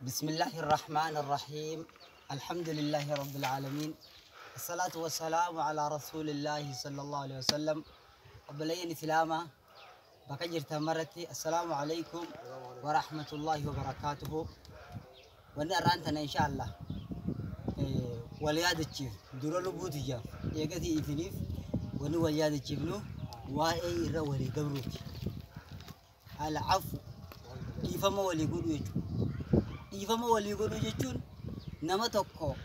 بسم الله الرحمن الرحيم. الحمد لله رب العالمين. الصلاة والسلام على رسول الله صلى الله عليه وسلم. Obboleeyyan Islaamaa bakka jirtan maratti, assalaamu alaikum wa rahmatullahi wa barakaatuhu. Wanni har'aan tana insha Allah wal yaadachiif dura lubbuu tiyyaaf eegatii isiniif wanni wal yaadachiifnu waa'ee irra walii dabruuti. Al-afu, dhiifama walii godhuu jechuudha. Dhiifama walii godhuu jechuun nama tokko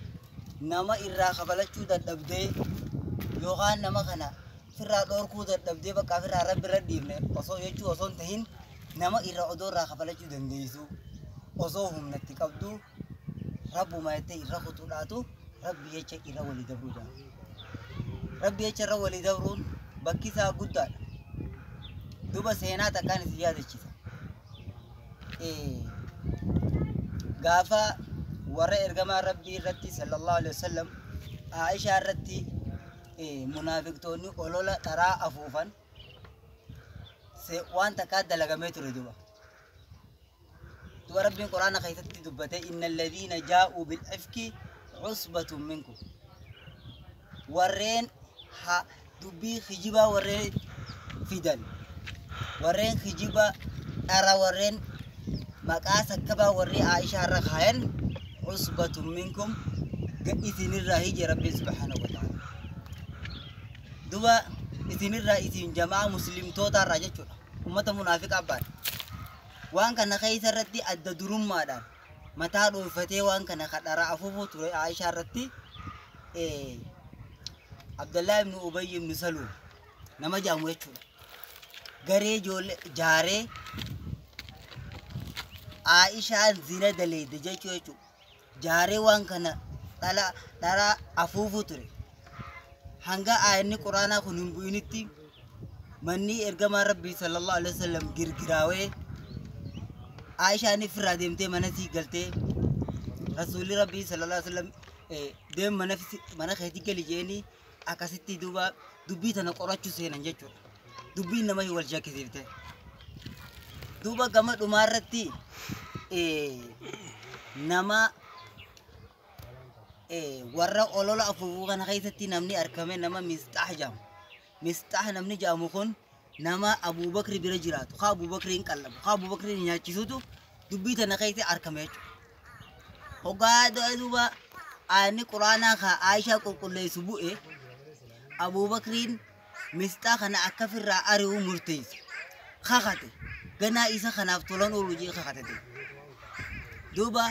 nama irraa kafalachuu dadhabdee yookaan nama kana firraa dhorkuu dadhabdee bakka firraa rabbi irra dhiifne osoo jechuu osoo hin tahin, nama irra odoo irraa kafalachuu dandeessu, osoo humnatti qabdu, rabbuma jettee irra kutuudhaatu rabbi jecha irra walii dabruu jedhama. Rabbi jecha irra walii dabruun bakki isaa guddaadha. Duba seenaa takkaan isin yaadachiisa. Gaafa warra ergamaa rabbii irratti sallallahu alaihi wasallam, Aishaa irratti munaafiqtoonni olola dharaa afuufan, waan takkaa dalagamee ture duba. Duba rabbiin quraana keessatti dubbate, inna alladhiina jaa'uu bil-ifki usbatun minkum. Warreen dubbii kijibaa warreen fidan, warreen kijiba dhara, warreen maqaa sakkabaa warri Aishaa irra kaayan, usbatun minkum, isinirraa hije rabbiin subhaanahu wa ta'ala. Duba isinirraa, isin jamaa muslimtoota irraa jechuudha. Ummata munaafiqa abbaan. Waan kana keessa irratti adda durummaadhaan mataa dhooffatee waan kana kadhara afuufuu ture Aishaa irratti Abdallaa ibn Ubay ibn Saluul nama jedhamu jechuudha. Garee ijoollee jaaree Aishaan zina daleeyde jechuu jechuudha. Jaaree waan kana dhala dhara afuufuu ture. Hanga aayanni quraanaa kun hin bu'initti manni ergamaa rabbii sallallahu alaihi wasallam girgiraawee, Aishaan ifirraa deemtee mana sii galtee, rasuulli rabbii sallallahu alaihi wasallam deem mana mana keetii gali jeeni, akkasitti duuba dubbii tana qorachuu seenan jechuudha. Dubbiin nama wal shakkisiifte. Duuba gama dhumaarratti nama warra olola afuufuu kana keessatti namni argame nama Misxaah jedhamu. Misxaah namni jedhamu kun nama Abuubakri bira jiraatu, haa Abuubakriin qallabu, haa Abuubakriin nyaachisutu dubbii tana keessatti argame jechuudha. Hoggaa duuba aayanni quraanaa kaa Aishaa qulqulleessu bu'e, Abuubakriin Misxaa kana akka firraa ari'uu murteesse. Kakate. Ganaa isa kanaaf tolan oolu jee kakate. Duuba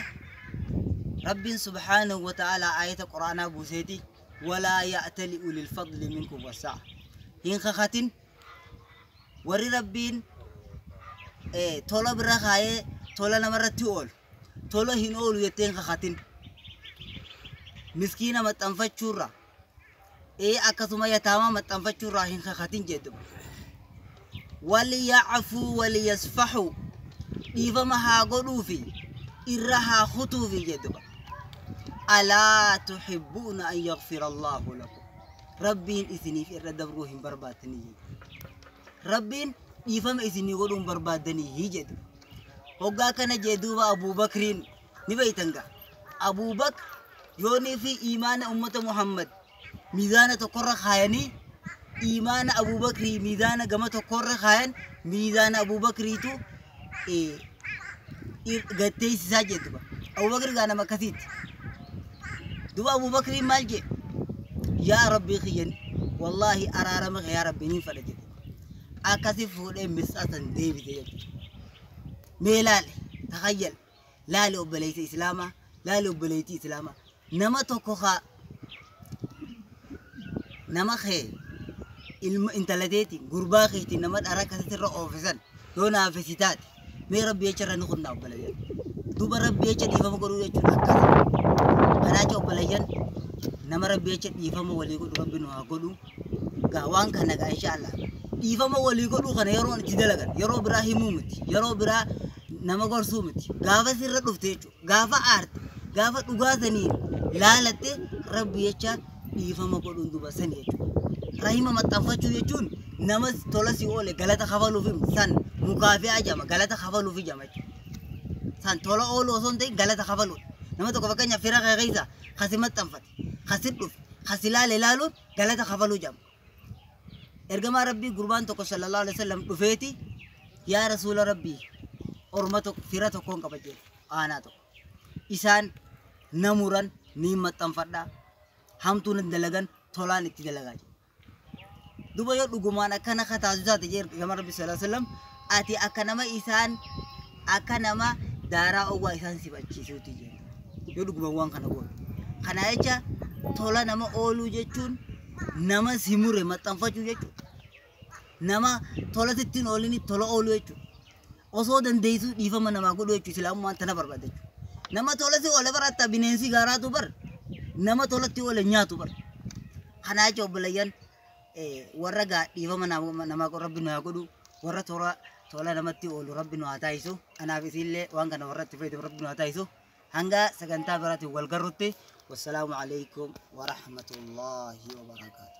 rabbiin subhaanahu wa ta'ala ayata quraanaa buuseeti, walaa ya'tali ulil fadli minkum wasa'a. Hin kakatin warri rabbiin tola bira kaayee tola namarratti oolu. Tola hin oolu jettee hin kakatin. Miskiina maxxanfachuurra akkasuma yataamaa maxxanfachuurraa hin kakatin jedhu. Waliyacfuu waliyasfaxuu, dhiifama haa godhuufi irra haa kutuufi jedhu. Alaa tuxibbuuna an yaghfira Allaahu lakum, rabbiin isiniif irra dabruu hin barbaaddanii jedhu. Rabbiin dhiifama isinii godhuu hin barbaaddanii jedhu. Hoggaa kana jee duuba Abuubakriin ni beeytan gaa. Abuubakr yoonii fi imaana ummata Muhammad miizaana tokkorra kaayanii, imaana Abuubakrii miizaana gama tokkorra kaayan, miizaana Abuubakriitu gatteessisaa jedhuba. Abuubakri gaa nama akkasiiti. Duuba Abuubakriin maal jee? Yaa Rabbii kiyyan, wallaahi araarama kee yaa Rabbi niin fedha jedhe. Akkasi fuudhee misxaa san deebise jechuudha. Mee laale, takhayyal, laale obboleessa Islaamaa, laale obboleettii Islaamaa. Nama tokko kaa nama kee ilma intala teeti, gurbaa keetii nama dhara akkasitti irra oofisan yoo naafisi taate, mee rabbi jecha irra ni kunnaa obboleeyyan. Duuba rabbi jecha dhiifama godhuu jechuun akkasi. Kanaacha obboleeyyan, nama rabbi jecha dhiifama walii godhu rabbi nu haa godhu. Gaa waan kana gaa insha Allah dhiifama walii godhuu kana yeroo itti dalagan yeroo biraa himuu miti, yeroo biraa nama gorsuu miti, gaafa sirra dhufte jechuudha, gaafa aarte, gaafa dhugaa saniin laalatte rabbi jecha dhiifama godhuun duba sani jechuudha. Rahima maxxanfachuu jechuun nama tola si oole galata kafaluuf san mukaafi'aa jedhama, galata kafaluuf jedhama jechuudha. San tola ooluu osoo hin ta'in galata kafaluudha. Nama tokko fakkeenyaaf fira kee keessa kasi maxxanfate, kasi dhufe, kasi ilaale ilaaluun galata kafaluu jedhama. Ergamaa Rabbii gurbaan tokko sallallahu alaihi wasallam dhufeeti, yaa Rasuula Rabbii, orma tokko fira tokkoon qaba jedhe, aanaa tokko. Isaan namuran ni maxxanfadha, hamtuu nan dalagan tolaan itti dalagaa jedhe. Duba yoo dhugumaan akkana kataasisu taate jee ergamaa Rabbii sallallahu alaihi wasallam, ati akka nama isaan akka nama daaraa owwaa isaan sifachiisuuti jedhe. Yoo dhugumaan waan kana goote. Kana jecha tola nama ooluu jechuun nama si mure maxxanfachuu jechuudha. Nama tola sitti hin oolini tola ooluu jechuudha. Osoo dandeessuu dhiifama namaa godhuu jechuudha. Islaamummaan tana barbaada jechuudha. Nama tola si oole bara hatta bineensi gaaraatu bar nama tolatti oole nyaatu bar. Kana jecha obboleeyyan, warra gaa dhiifama namaa Rabbi nu haa godhu, warra tola tola namatti oolu Rabbi nu haa taasisu. Anaaf isiillee waan kana warra itti fayyadamu Rabbi nu haa taasisu. Hanga sagantaa biraatiin wal garrutti, wassalaamu alaikum warahmatullaahi wabarakaatu.